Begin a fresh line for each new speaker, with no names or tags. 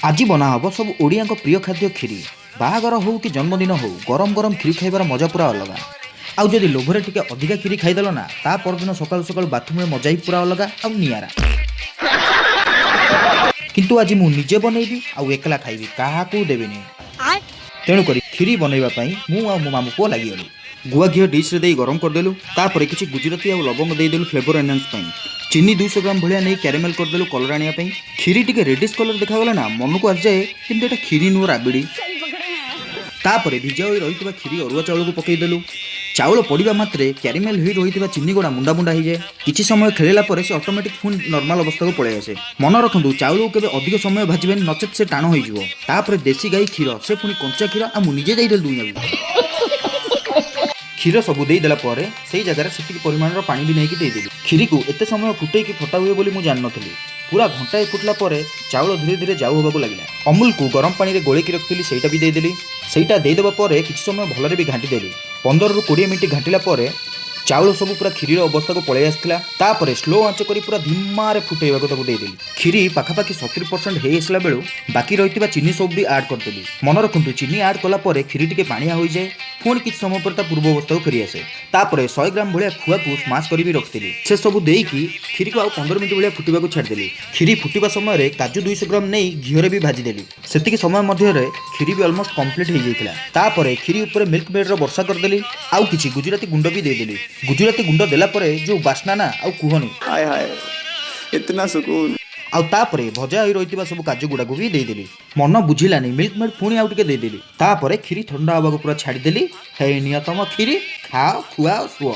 ଆଜି ବନା ହେବ ସବୁ ଓଡ଼ିଆଙ୍କ ପ୍ରିୟ ଖାଦ୍ୟ କ୍ଷୀରି। ବାହାଘର ହଉ କି ଜନ୍ମଦିନ ହଉ, ଗରମ ଗରମ କ୍ଷୀରି ଖାଇବାର ମଜା ପୁରା ଅଲଗା। ଆଉ ଯଦି ଲୋଭରେ ଟିକେ ଅଧିକା କ୍ଷୀରି ଖାଇଦେଲ ନା, ତା ପରଦିନ ସକାଳୁ ସକାଳୁ ବାଥରୁମରେ ମଜା ହିଁ ପୁରା ଅଲଗା ଆଉ ନିଆରା। କିନ୍ତୁ ଆଜି ମୁଁ ନିଜେ ବନେଇବି ଆଉ ଏକଲା ଖାଇବି, କାହାକୁ ଦେବିନି। ତେଣୁକରି କ୍ଷୀରି ବନେଇବା ପାଇଁ ମୁଁ ଆଉ ମୋ ମାମୁଁ ପୁଅ ଲାଗିଗଲୁ। ଗୁଆ ଘିଅ ଡିସ୍ରେ ଦେଇ ଗରମ କରିଦେଲୁ। ତାପରେ କିଛି ଗୁଜୁରାତି ଆଉ ଲବଙ୍ଗ ଦେଇଦେଲୁ ଫ୍ଲେଭର ଏନହାନ୍ସ ପାଇଁ। ଚିନି 200 ଗ୍ରାମ ଭଳିଆ ନେଇ କ୍ୟାରାମେଲ କରିଦେଲୁ କଲର ଆଣିବା ପାଇଁ। କ୍ଷୀରି ଟିକେ ରେଡିସ୍ କଲର ଦେଖାଗଲା ନା, ମନକୁ ଆସିଯାଏ, କିନ୍ତୁ ଏଇଟା କ୍ଷୀରି ନୁହଁ, ରାବିଡ଼ି। ତାପରେ ଭିଜା ହୋଇ ରହିଥିବା କ୍ଷୀରି ଅରୁଆ ଚାଉଳକୁ ପକାଇଦେଲୁ। ଚାଉଳ ପଡ଼ିବା ମାତ୍ରେ କ୍ୟାରାମେଲ ହୋଇ ରହିଥିବା ଚିନି ଗୁଡ଼ା ମୁଣ୍ଡା ମୁଣ୍ଡା ହେଇଯାଏ। କିଛି ସମୟ ଖେଳିଲା ପରେ ସେ ଅଟୋମେଟିକ୍ ପୁଣି ନର୍ମାଲ ଅବସ୍ଥାକୁ ପଳେଇ ଆସେ। ମନେ ରଖନ୍ତୁ, ଚାଉଳକୁ କେବେ ଅଧିକ ସମୟ ଭାଜିବେନି, ନଚେତ୍ ସେ ଟାଣ ହୋଇଯିବ। ତାପରେ ଦେଶୀ ଗାଈ କ୍ଷୀର, ସେ ପୁଣି କଞ୍ଚା କ୍ଷୀର, ଆଉ ମୁଁ ନିଜେ ଯାଇଥିଲି ଦୁଇଁବାକୁ। କ୍ଷୀର ସବୁ ଦେଇଦେଲା ପରେ ସେଇ ଜାଗାରେ ସେତିକି ପରିମାଣର ପାଣି ବି ନେଇକି ଦେଇଦେଲି। କ୍ଷୀରିକୁ ଏତେ ସମୟ ଫୁଟେଇକି ଫଟା ହୁଏ ବୋଲି ମୁଁ ଜାଣିନଥିଲି। ପୁରା ଘଣ୍ଟାଏ ଫୁଟିଲା ପରେ ଚାଉଳ ଧୀରେ ଧୀରେ ଜାଉ ହେବାକୁ ଲାଗିଲା। ଅମୁଲକୁ ଗରମ ପାଣିରେ ଗୋଳେଇକି ରଖିଥିଲି, ସେଇଟା ବି ଦେଇଦେଲି। ସେଇଟା ଦେଇଦେବା ପରେ କିଛି ସମୟ ଭଲରେ ବି ଘାଣ୍ଟି ଦେଲି। 15ରୁ 20 ମିନିଟ୍ ଘାଣ୍ଟିଲା ପରେ ଚାଉଳ ସବୁ ପୁରା କ୍ଷୀରିର ଅବସ୍ଥାକୁ ପଳେଇ ଆସିଥିଲା। ତାପରେ ସ୍ଲୋ ଆଞ୍ଚ କରି ପୁରା ଧୀମାରେ ଫୁଟେଇବାକୁ ତାକୁ ଦେଇଦେଲି। କ୍ଷୀରି ପାଖାପାଖି 70% ହେଇ ଆସିଲା ବେଳୁ ବାକି ରହିଥିବା ଚିନି ସବୁ ବି ଆଡ଼୍ କରିଦେଲି। ମନେ ରଖନ୍ତୁ, ଚିନି ଆଡ଼୍ କଲା ପରେ କ୍ଷୀରି ଟିକେ ପାଣିଆ ହୋଇଯାଏ, ପୁଣି କିଛି ସମୟ ପରେ ତା ପୂର୍ବ ଅବସ୍ଥାକୁ ଫେରି ଆସେ। ତାପରେ 100 ଗ୍ରାମ ଭଳିଆ ଖୁଆକୁ ସ୍ମାସ୍ କରି ବି ରଖିଥିଲି। ସେ ସବୁ ଦେଇକି କ୍ଷୀରିକୁ ଆଉ 15 ମିନିଟ୍ ଭଳିଆ ଫୁଟିବାକୁ ଛାଡ଼ିଦେଲି। କ୍ଷୀରି ଫୁଟିବା ସମୟରେ କାଜୁ 200 ଗ୍ରାମ ନେଇ ଘିଅରେ ବି ଭାଜିଦେଲି। ସେତିକି ସମୟ ମଧ୍ୟରେ କ୍ଷୀରି ବି ଅଲମୋଷ୍ଟ କମ୍ପ୍ଲିଟ୍ ହେଇଯାଇଥିଲା। ତାପରେ କ୍ଷୀରି ଉପରେ ମିଲ୍କ ମେଡ଼ର ବର୍ଷା କରିଦେଲି ଆଉ କିଛି ଗୁଜୁରାତି ଗୁଣ୍ଡ ବି ଦେଇଦେଲି। ଗୁଜୁରାତି ଗୁଣ୍ଡ ଦେଲା ପରେ ଯେଉଁ ବାସ୍ନା ନା, ଆଉ କୁହନି।
हाय हाय, इतना सुकून!
ଆଉ ତାପରେ ଭଜା ହୋଇ ରହିଥିବା ସବୁ କାଜୁ ଗୁଡ଼ାକୁ ବି ଦେଇଦେଲି। ମନ ବୁଝିଲାନି, ମିଲ୍କ ମେଡ଼ ପୁଣି ଆଉ ଟିକେ ଦେଇଦେଲି। ତାପରେ କ୍ଷୀରି ଥଣ୍ଡା ହେବାକୁ ପୁରା ଛାଡ଼ିଦେଲି। ହେଇ ନିଅ ତମ କ୍ଷୀରି, ଖାଅ, ଖୁଆଅ, ଶୁଅ।